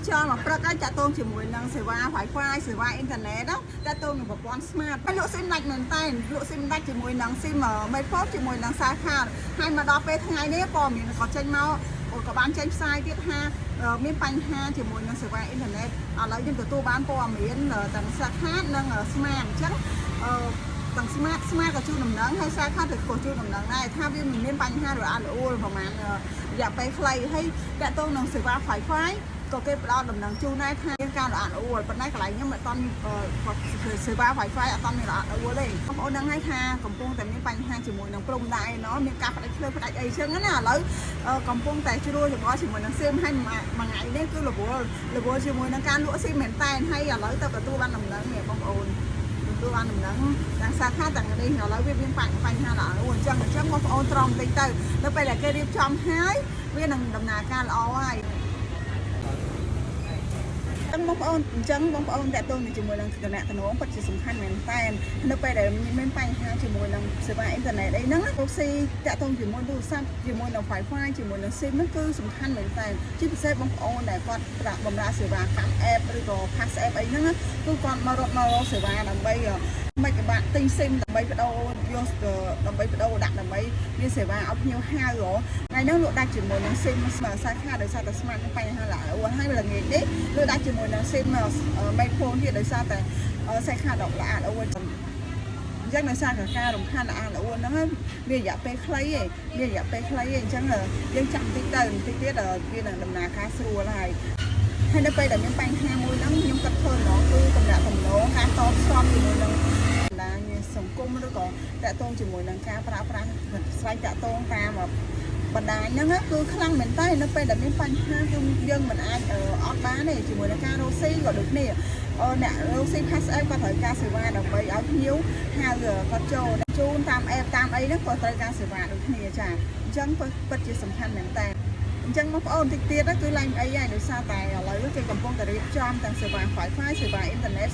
ខ្យល់មកព្រឹកហើយតាក់ទងជាមួយនឹងសេវា Wi-Fi សេវាអ៊ីនធឺណិតណាតាក់ទងនឹងប្រព័ន្ធ Smart ហើយលក់ស៊ីមដាច់មែនតើលក់ស៊ីមដាច់ជាមួយនឹងស៊ីម Metfone ជាមួយនឹង Cellcard ហើយមកដល់ពេលថ្ងៃនេះព័ត៌មានក៏ចេញមកក៏បានចេញផ្សាយទៀតថាមានបញ្ហាជាមួយនឹងសេវាអ៊ីនធឺណិតឥឡូវខ្ញុំទទួលបានព័ត៌មានទាំង Cellcard និង Smart អញ្ចឹងអឺទាំង Smart ក៏ជួនដំណឹងហើយ Cellcard ក៏ជួនដំណឹងដែរថាវាមិនមានបញ្ហារអាក់រអួលប្រហែលរយៈពេលខ្លីហើយតាក់ទងនឹងសេវា Wi-Fi ក៏គេផ្ដល់ដំណឹងជូនដែរថាមានការរអាក់រអួលប៉ុន្តែកន្លែងខ្ញុំមិនអត់មានសេវា Wi-Fi អត់មានរអាក់រអួលទេបងប្អូនដឹងហើយថាកំពុងតែមានបញ្ហាជាមួយនឹងព្រំដែនណោះមានការផ្ដាច់ភ្លើងផ្ដាច់អីចឹងណាឥឡូវកំពុងតែជ្រួលច្របល់ជាមួយនឹងស៊ីមហើយមួយថ្ងៃនេះគឺរវល់រវល់ជាមួយនឹងការលក់ស៊ីមមែនតែនហើយឥឡូវទៅទទួលបានដំណឹងនេះបងប្អូនទទួលបានដំណឹងទាំងសាខាទាំងនេះឥឡូវវាមានបញ្ហាល្អអញ្ចឹងអញ្ចឹងបងប្អូនត្រង់បន្តិចទៅនៅពេលដែលគេរៀបចំហើយវានឹងដំណើរការល្អហើយ ចឹងបងប្អូនអញ្ចឹងបងប្អូនតាក់ទងនឹងជាមួយនឹងតំណតំណងពិតជាសំខាន់មែនតើនៅពេលដែលមានបញ្ហាជាមួយនឹងសេវាអ៊ីនធឺណិតអីហ្នឹងរកស៊ីតាក់ទងជាមួយទូរស័ព្ទជាមួយនឹង Wi-Fi ជាមួយនឹង SIM ហ្នឹងគឺសំខាន់មែនតើជាពិសេសបងប្អូនដែលគាត់ប្រាក់បម្រើសេវាកម្ម app ឬក៏ Pass app អីហ្នឹងគឺគាត់មករត់មករកសេវាដើម្បីមិនក៏បាក់ទិញ SIM ដើម្បីបដូរយកដើម្បីបដូរដាក់ដើម្បីមានសេវាឲ្យភ្ញៀវហៅហ៎ថ្ងៃហ្នឹងលក់ដាច់ជាមួយនឹង SIM សាខាដោយសារតែ Smart មានបញ្ហាល្អហើយល្ងាចនេះលក់ដាច់ជាមួយនឹង SIM Metfone ទៀតដោយសារតែសាខាដកល្អអួរអញ្ចឹងដោយសារតែការរំខានល្អល្អហ្នឹងមានរយៈពេលខ្លីឯងមានរយៈពេលខ្លីឯងអញ្ចឹងយើងចាំបន្តិចទៅបន្តិចទៀតវានឹងដំណើរការស្រួលហើយហើយនៅពេលដែលមានបញ្ហាមួយហ្នឹងខ្ញុំគិតឃើញហ្មងគឺតំណាក់តំណងការតភ្ជាប់ជាមួយនឹងបណ្ដាញសង្គមឬក៏តាក់ទងជាមួយនឹងការប្រើប្រាស់ស្រ័យតាក់ទងតាមបណ្ដាញហ្នឹងគឺខ្លាំងមែនតើនៅពេលដែលមានបញ្ហាគឺយើងមិនអាចអត់បានទេជាមួយនឹងការរកស៊ីក៏ដូចគ្នាអ្នករកស៊ី Pass app ក៏ត្រូវការសេវាដើម្បីឲ្យភ្ញៀវហៅគាត់ចូលជូនតាម app តាមអីហ្នឹងក៏ត្រូវការសេវាដូចគ្នាចាអញ្ចឹងពិតជាសំខាន់មែនតើអញ្ចឹងបងប្អូនតិចទៀតគឺឡើងអីហើយដោយសារតែឥឡូវគេកំពុងតែរៀបចំទាំងសេវា Wi-Fi សេវាអ៊ីនធឺណិត។